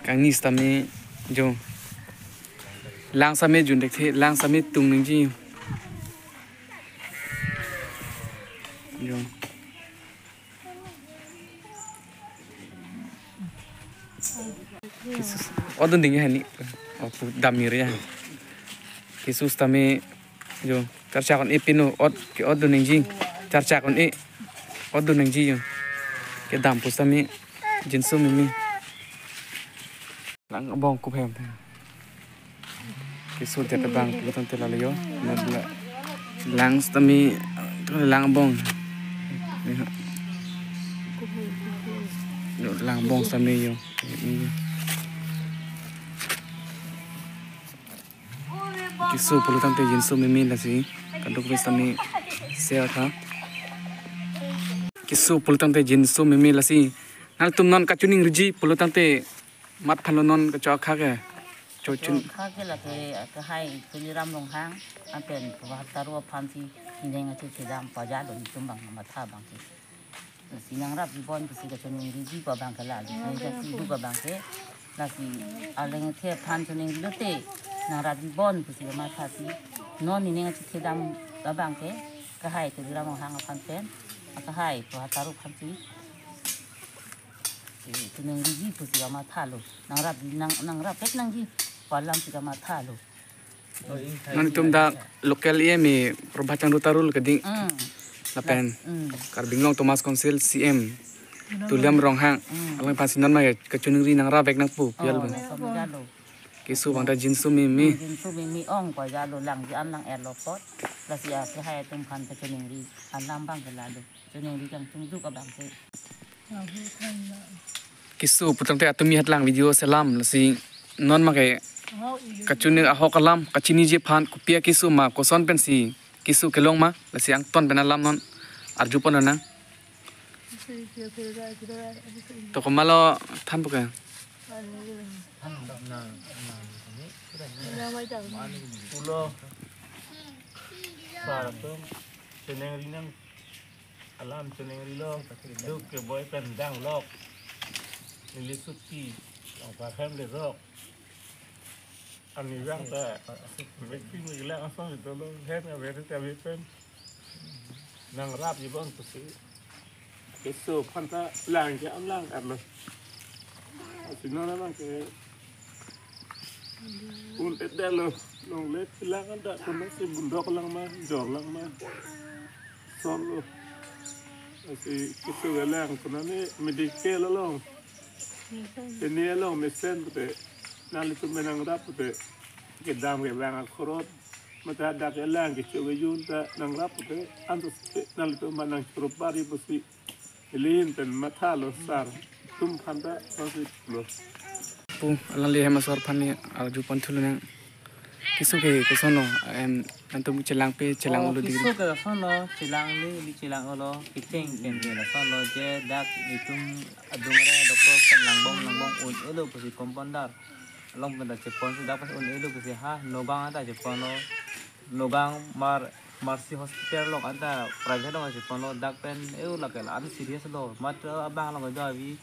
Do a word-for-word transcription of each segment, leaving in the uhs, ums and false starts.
Kangni sitame jo. Lang sitame jun thekthe, lang sitame tung nangji. Jo. Keso, odun ding ya ni. Oh, pu dam mir ya. Keso sitame jo. Charchak un-e pinu ot ke-otdun nangji. Charchak un-e. Otdun nangji jo. Kedam pu sitame jinso meme. Lang abong kup hem. Keso det abang pulotangte lalo jo. Nodla. Lang sitame, lang abong. Jo, lang abong sitame jo. Keso pulotangte jinso meme lasi. Kadokave sitame share tha. Keso pulotangte jinso meme lasi. Nangtum non kachiningriji pulotangte mat phanlo non kacho akha ke. Chochin. Kacho akha ke lake, akehai Tuliram Ronghang, anpen Prabhat Taro aphansi, neng achi kedam pajalo netum abang matha abangsi. Si nangrapji bon pusi kachiningriji pu abang ke lalo. Neng kasi du abang ke. Lasi alangli aphan chiningrilo te. Nangrapji bon pusi kamathasi. Non neng achi kedam abang ke. Akehai Tuliram Ronghang aphan pen. Akehai Prabhat Taro aphansi. Eh, chiningriji pusi kamathalo. Nangrap, nang, nangrap pet nangji pu alamsi kamathalo. Nangtum dak local E M A Prabhat Chandra Taro keding. Mm. Lapen. Mm. Karbi Anglong Autonomous Council C M. Tuliram Ronghang. Mm. Alangli aphansi non ma kachiningri nangrap vek nangpo. Oh, pial bang. Laso jalo. Keso abang ta jinso meme. Mm, jinso meme ong ko jalo lang ji an lang erlo apot. Lasi akehai atum aphan kachiningri alam abang ke lalo. Chiningri kangtung du abang ke. Keso pulotangte atumi hat lang video selam lasi non ma ke kachiningri ahok alam kachiniji aphan kopi akeso ma koson pensi keso kelong ma lasi angton pen alam non arjupon nang. To komatlo thanpo ke. Pulo sar atum chiningri nang alam chiningrilo, duk ke boi pen danglok. Neli suti, long parhem le rok. Ani bang ta, meeting ni lang asong itu lo, hem ya beri ta beri pen. Nangrapji bon pusi. Keso aphan ta lang ke am lang karlo. Asi non abang ke un-edetlo, longle pilang anta konatsi bundok lang ma, jor lang ma. Solo. Asi keso kelang konane medical along. Ini along mesen pute. Nanglitum nangrap pute. Kedam kevang akhorot. Mate hadak kelang kecho kejun ta nangrap pute. Antus nanglitum ma nangchoro pari pusi. Ilihin pen mathalo sar. Tum aphan ta masih lo. Pu, alangli hem asor aphan ni arjupon thulonang. Keso ke koson lo, em, nangtum chelang pe, chelang Oh, olo di. Keso ke lason lo, chelang li, li chelang olo, kecheng pen ke lason lo, je dak itum adung re doktor pen langbong, langbong un-elo pusi compounder. Along pen ta cheponsi dak pas un-elo pusi ha, Nagaon anta cheponlo. Nagaon Mer-, Mercy Hospital along anta private along cheponlo dak pen eu lake la-an serious lo. Mat abang along do avi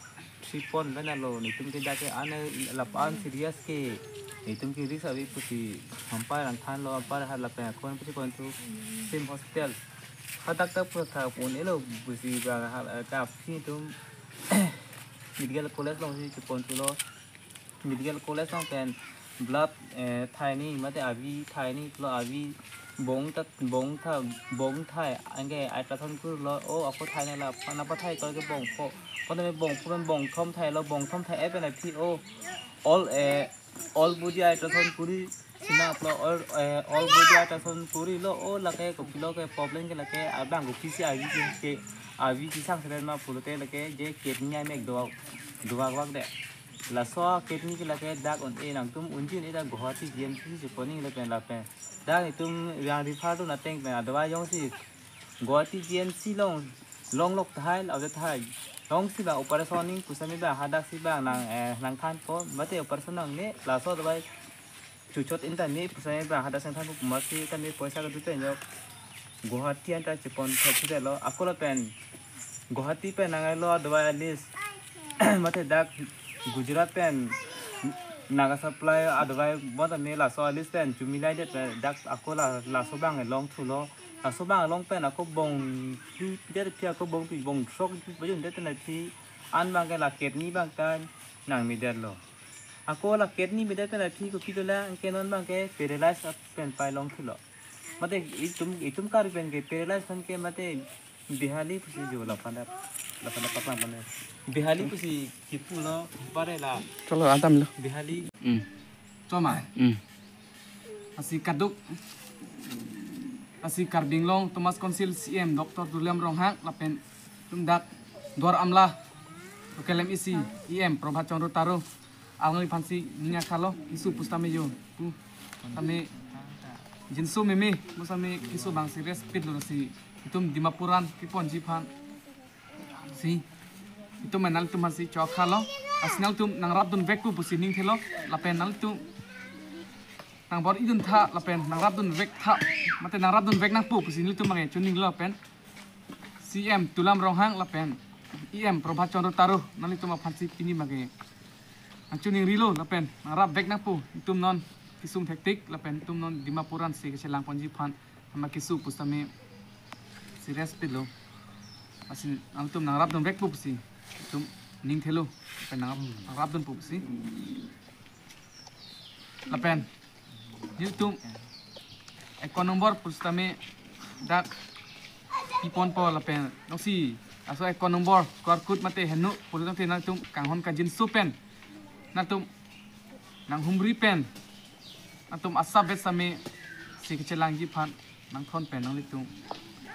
three point pen lo netum ke dak ke an lap-an serious ke. Netum ke risk avi pusi ampai rang thanlo ampai ha lapen akon pusi pon thu same hospital. Hadak ta pu tha pon elo pusi ba ha ka phi tum medical college alongsi chepon thulo. Medical college along pen blood, eh, thaini mate avi thaini lo avi bong ta bong tha bong thai anke ultrasound kurlo o ako thaini la napa thai ko ke bong pho. Ko me bong pho pen bong thom thailo bong thom thai e pen aphi o all, eh, all body ultrasound kuri sina aplo all, eh, all body ultrasound kurilo o lake kopilo ke problem ke lake abang kopisi avi ke avi kesang seren ma pulote lake je kidney amek dovak dovak vak de. Laso kidney ke lake dak un-e nangtum unji un-e dak Guwahati G M C si cheponing lapen lapen. Dak itum yang refer dun ateng pen adava jongsi Guwahati G M C along longlok tahai, lave tahai. Jongsi ba operation ning pusitame ba hadak si ba nang, eh, nang thanpo, mate operation nangne, laso adava chuchot in tame pusitame ba hadak sang thanpo, kumasi tame poisa kedo pen jok. Guwahati anta chepon thok si lo, ako lapen Guwahati pen nangailo adava at least. Mate dak Gujarat pen Naga Supply adovai bot ame laso a-list pen chumi laidet pen dak ako la, laso abang along thulo. Laso abang along pen ako bong pi pidet aphi ako bong pi bong throk pi pajundet pen aphi an abangke la ketni abang ta nangmedetlo. Ako la ketni medet pen aphi kopi dolang anke non abangke paralyze pen pai long thulo. Mate itum itum kar pen ke paralyze pen ke mate Bihali pusi jo laphan dak laphan dak paklang pane. Bihali pusi kipulo bare la Chalo, antam lo. Bihali. Hmm. Choma. Hmm. Lasi kaduk. Lasi Karbi Anglong Autonomous Council C E M Doctor Tuliram Ronghang lapen itum dak Duar Amla local M A C E M Prabhat Chandra Taro alangliphansi ning akhalo keso pusitame jo pu tame jinso meme pusitame keso abang serious pitlo si itum Dimapur an keponji aphan si itum nanglitum aphansi cho akhalo, lasi nanglitum nangrapdun vekpo pusi ning thelo lapen nanglitum nangbor-idun tha lapen nangrapdun vek tha mate nangrapdun vek nangpo pusi nelitum abang chininglo lapen C E M Tuliram Ronghang lapen E M Prabhat Chandra Taro nanglitum aphansi pini abangke nangchiningrilo lapen nangrap vek nangpo, itum non kesung thektik lapen itum non Dimapur ansi kachelangponji aphan ama keso pusitame serious pitlo. Lasi nanglitum nangrapdun vekpo pusi itum ning thelo lapen nang nangrapdunpo pusi. Lapen nelitum account number pusitame dak piponpo lapen noksi laso account number QR code mate heno pulotangte nangtum kanghon kangjinso pen nangtum nanghumri pen nangtum asap vet same si kachelangji aphan nangthon pen nanglitum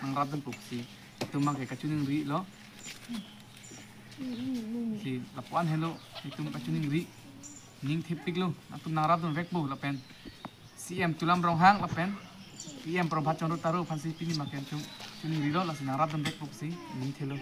nangrapdunpo pusi itum abangke kachiningrilo. Si lapu-an helo itum kachiningri ning thepiklo, nangtum nangrapdun vekpo lapen C E M Tuliram Ronghang lapen E M Prabhat Chandra Taro aphansi pini abangke itum chiningrilo lasi nangrapdun vekpo pusi ning thelo.